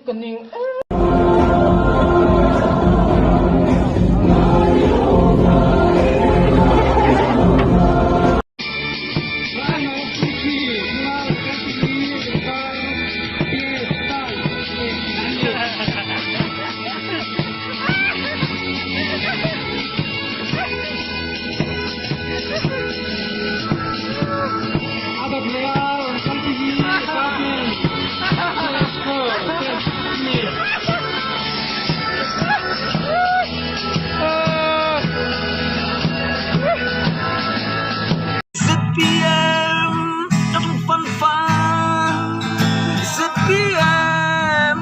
Ka ning ZPM trong phân phan ZPM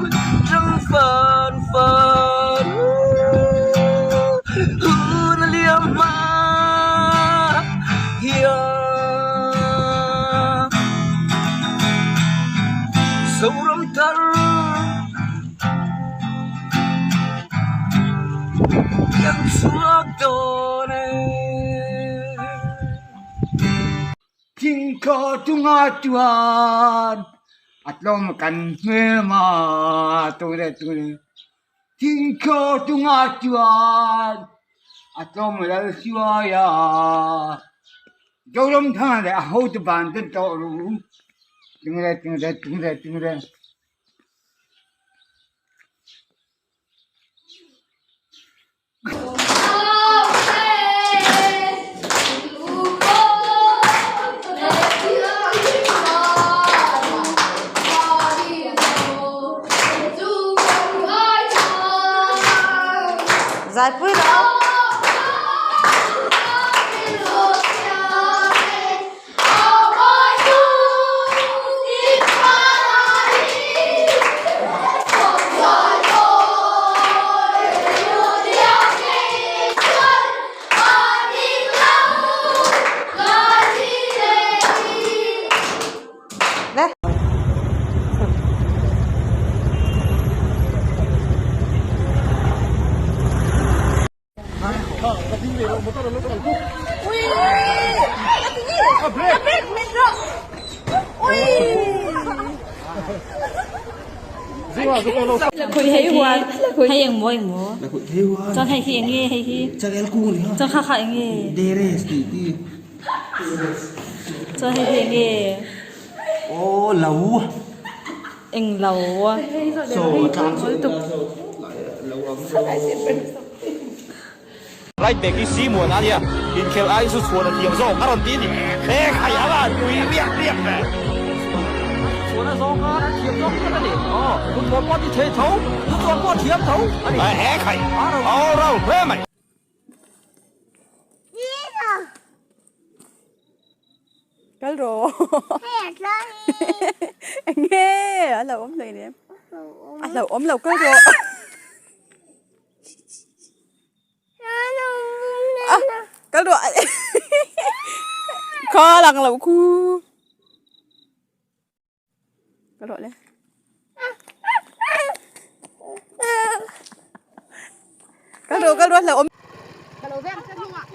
trong phân phân Hun liam ma hian Zoram thar Piang chhuak dawn e. Thingkhaw chungah chuan a tlawm kan hmel ma tule tule Thingkhaw chungah chuan a tlawm lal hruai a Zoram thanga leh a hotu ban ten tawh ru tule tule tule tule. Zaipui lo. Hei eng maw eng maw chuan hei hi eng nge hei hi chuan kha kha eng nge chuan hei hi eng nge eng lo Right back hi Simuan a nia, inkhel aiin chu chhuan a thiam zawk a rawn ti a ni. He khai a van pui riak riak ve. Chhuan a zawng khan a thiam zawk tlat a ni. Aw, kuttuan pawh a ti thei tho, kuttuan pawh a thiam tho a ni. He khai all round hle mai. Kal rawh. Enge a lo awm hlei nem. A lo awm lo kal rawh. Kal rawh. Kha lang lo khu. Kal rawh le. Kal rawh kal rawh a lo awm. Ka lo veng che hnungah.